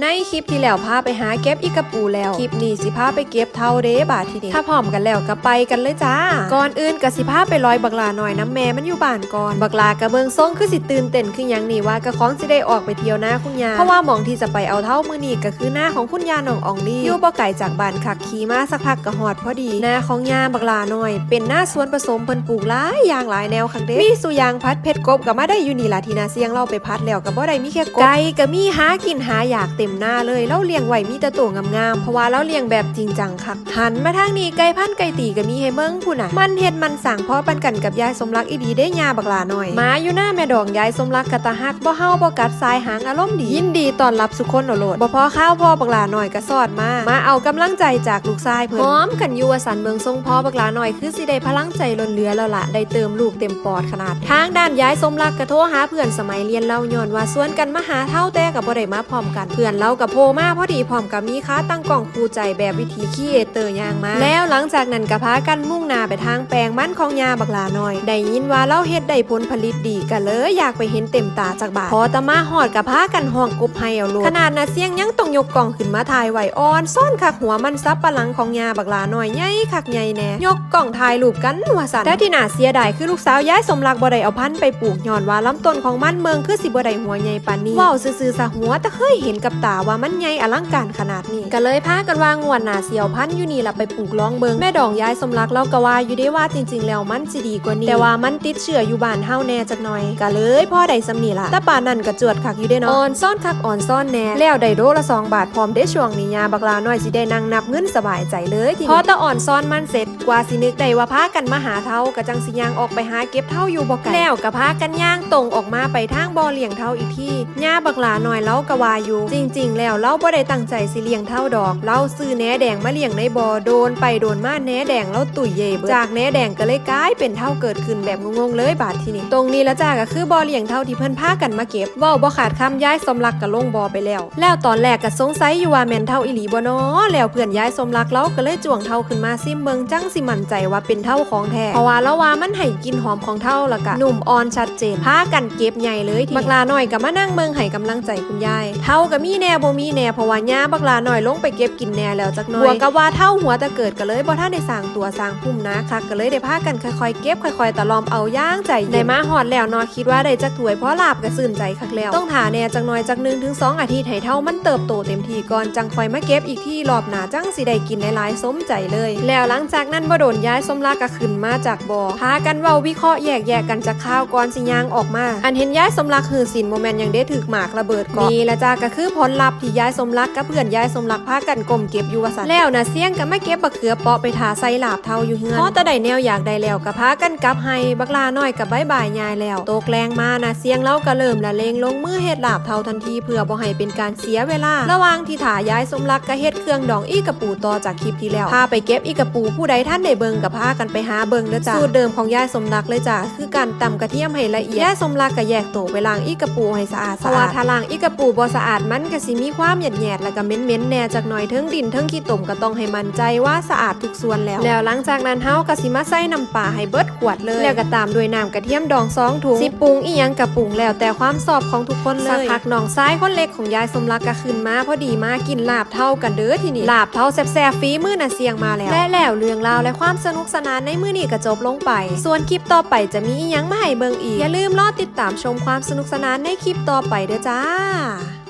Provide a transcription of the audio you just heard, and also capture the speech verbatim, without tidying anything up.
ในคลิปที่แล้วพาไปหาเก็บอีกระปูแล้ว คลิปนี้สิพาไปเก็บเถ้าเด้บาดทีนี้ ถ้าพร้อมกันแล้วก็ไปกันเลยจ้า ก่อนอื่นก็สิพาไปลอยบักหล้าน้อยนำแม่มันอยู่บ้านก่อน บักหล้าก็เบิ่งทรงคือสิตื่นเต้นคือหยังนี่ว่าเจ้าของสิได้ออกไปเที่ยวนาคุณย่า เพราะว่าหม่องที่จะไปเอาเถ้ามื้อนี้ก็คือนาของคุณย่าน้องอองลี อยู่บ่ไกลจากบ้านคัก ขี่มาสักพักก็ฮอดพอดี นาของย่าบักหล้าน้อย เป็นนาสวนผสม เพิ่นปลูกหลายอย่างหลายแนวคักเด้ มีซุอย่าง ผัดเผ็ดกบก็มาได้อยู่นี่ล่ะ ที่น้าเสี่ยงลาวไปผัดแล้วก็บ่ได้มีแค่กบ ไก่ก็มี หากินหาอยากเต็มนาเลย ลาวเลี้ยงไว้มีแต่โตงามๆ เพราะว่าลาวเลี้ยงแบบจริงจังคัก หันมาทางนี้ ไก่พันไก่ตีก็มีให้เบิ่งพุ้นน่ะ มันเฮ็ดมันสร้างพอปานกันกับยายสมรักอีหลีเด้ย่าบักหล้าน้อย หมาอยู่นาแม่ดองยายสมรักก็ตาฮัก บ่เห่าบ่กัด สายหางอารมณ์ดี ยินดีต้อนรับซุคนเอาโลด บ่พอคาวพอบักหล้าน้อยก็ซอดมา มาเอากำลังใจจากลูกชายเพิ่น หอมกันอยู่ว่าซั่น เบิ่งทรงพอบักหล้าน้อยคือสิได้พลังใจล้นเหลือแล้วล่ะ ได้เติมลูกเต็มปอดขนาด ทางด้านยายสมรักก็โทรหาเพื่อนสมัยเรียนลาว ย้อนว่าชวนกันมาหาเถ้าแต่ก็บ่ได้มาพร้อมกัน เพื่อนลาวก็โผล่มาพอดีพร้อมกับมีขาตั้งกล้องคู่ใจแบบวิถีครีเอเตอร์ย่างมา แล้วหลังจากนั้นก็พากันมุ่งหน้าไปทางแปลงมันของย่าบักหล้าน้อย ได้ยินว่าลาวเฮ็ดได้ผลผลิตดีก็เลยอยากไปเห็นเต็มตาจักบาด พอแต่มาฮอดก็พากันฮ้องกบไห้เอาโลด ขนาดน้าเสี่ยงยังต้องยกกล้องขึ้นมาถ่ายไว้ อ่อนซ้อนคัก หัวมันสับปะหลังของย่าบักหล้าน้อยใหญ่คักใหญ่แน่ ยกกล้องถ่ายรูปกันว่าซั่น แต่ที่น่าเสียดายคือลูกสาวยายสมรักบ่ได้เอาพันธุ์ไปปลูก ย้อนว่าลำต้นของมันเบิ่งคือสิบ่ได้หัวใหญ่ปานนี้ เว้าซื่อๆซะ หัวแต่เคยเห็นกับตาว่ามันใหญ่อลังการขนาดนี้ ก็เลยพากันว่างวดหน้าสิเอาพันธุ์อยู่นี่ล่ะไปปลูกลองเบิ่ง แม่ดองยายสมรักลาวก็ว่าอยู่เด้ว่าจริงๆแล้วมันสิดีกว่านี้ แต่ว่ามันติดเชื้ออยู่บ้านเฮาแน่จักหน่อย ก็เลยพอได้ส่ำนี้ล่ะ แต่ปานนั้นก็จวดคักอยู่เด้เนาะ อ่อนซ้อนคักอ่อนซ้อนแน่ แล้วได้โลละสองบาทพร้อมเด้ ช่วงนี้ย่าบักหล้าน้อยสิได้นั่งนับเงินสบายใจเลยทีนี้ พอแต่อ่อนซ้อนมันเสร็จ กว่าสินึกได้ว่าพากันมาหาเถ้า ก็จั่งสิย่างออกไปหาเก็บเถ้าอยู่บ่ไกล แล้วก็พากันย่างตรงออกมาไปทางบ่อเลี้ยงเถ้าอีกที ย่าบักหล้าน้อยลาวก็ว่าอยู่ จริงๆแล้วลาวบ่ได้ตั้งใจสิเลี้ยงเถ้าดอก ลาวซื้อแหนแดงมาเลี้ยงในบ่อ โดนไปโดนมาแหนแดงลาวตุ้ยเย่เบิด จากแหนแดงก็เลยกลายเป็นเถ้าเกิดขึ้นแบบงงๆเลยบาดทีนี้ ตรงนี้ละจ้าก็คือบ่อเลี้ยงเถ้าที่เพิ่นพากันมาเก็บ เว้าบ่ขาดคำ ยายสมรักก็ลงบ่อไปแล้ว แล้วตอนแรกก็สงสัยอยู่ว่าแม่นเถ้าอีหลีบ่น้อ แล้วเพื่อนยายสมรักลาวก็เลยจ้วงเถ้าขึ้นมาซิมเบิ่ง จั่งสิมั่นใจว่าเป็นเถ้าของแท้ เพราะว่าลาวว่ามันให้กลิ่นหอมของเถ้า แล้วก็นุ่มอ่อนชัดเจน พากันเก็บใหญ่เลยทีนี้ บักหล้าน้อยก็มานั่งเบิ่งให้กำลังใจคุณยาย เถ้าก็มีแน่บ่มีแน่ เพราะว่าย่าบักหล้าน้อยลงไปเก็บกินแน่แล้วจักหน่อย บวกกับว่าเถ้าหัวแต่เกิดก็เลยบ่ทันได้สร้างตัวสร้างภูมิหนาคัก ก็เลยได้พากันค่อยๆเก็บค่อยๆตะล่อมเอาอย่างใจเย็น ได้มาฮอดแล้วเนาะ คิดว่าได้จักถ้วยพอลาบก็ชื่นใจคักแล้ว ต้องถ่าแน่จักหน่อย จักหนึ่งถึงสองอาทิตย์ให้เถ้ามันเติบโตเต็มที่ก่อน จั่งค่อยมาเก็บอีกที รอบหน้าจั่งสิได้กินหลายๆสมใจเลย แล้วหลังจากนั้นบ่โดนยายสมรักก็ขึ้นมาจากบ่อ พากันเว้าวิเคราะห์แยกแยะกันจักคาวก่อนสิย่างออกมา อันเห็นยายสมรักหื้อศีลบ่แม่นหยังเด้ ถืกหมากระเบิดเกาะ นี่ละจ้าก็คือผลลัพธ์ที่ยายสมรักกับเพื่อนยายสมรักพากันก้มเก็บอยู่ว่าซั่น แล้วน้าเสี่ยงก็มาเก็บบักเขือเปาะไปถ่าใส่ลาบเถ้าอยู่เฮือน พอแต่ได้แนวอยากได้แล้วก็พากันกลับไฮ่ บักหล้าน้อยก็บ๊ายบายย่าแล้ว ตกแลงมาน้าเสี่ยงลาวก็เริ่มละเลงลงมือเฮ็ดลาบเถ้าทันที เพื่อบ่ให้เป็นการเสียเวลา ระหว่างที่ถ่ายายสมรักก็เฮ็ดเครื่องดองอีกระปูต่อจากคลิปที่แล้ว พาไปเก็บอีกระปู ผู้ใดทันได้เบิ่งก็พากันไปหาเบิ่งเด้อจ้า สูตรเดิมของยายสมรักเลยจ้า คือการตำกระเทียมให้ละเอียด ยายสมรักก็แยกโตไปล้างอีกระปูให้สะอาดๆ เพราะว่าถ้าล้างอีกระปูบ่สะอาดมันก็สิมีความแหยดๆ แล้วก็เหม็นๆแน่จักหน่อย เทิงดินเทิงขี้ตม ก็ต้องให้มั่นใจว่าสะอาดทุกส่วนแล้ว แล้วหลังจากนั้นเฮาก็สิมาใส่น้ำปลาให้เบิดขวดเลย แล้วก็ตามด้วยน้ำกระเทียมดองสองถุง สิปรุงอีหยังก็ปรุงแล้วแต่ความชอบของทุกคนเลย สักพักน้องชายคนเล็กของยายสมรักก็ขึ้นมาพอดี มากินลาบเถ้ากันเด้อทีนี้ ลาบเถ้าแซ่บๆฝีมือน้าเสี่ยงมาแล้ว และแล้วเรื่องราวและความสนุกสนานในมื้อนี้ก็จบลงไป ส่วนคลิปต่อไปจะมีอีหยังมาให้เบิ่งอีก อย่าลืมรอติดตามชมความสนุกสนานในคลิปต่อไปเด้อจ้า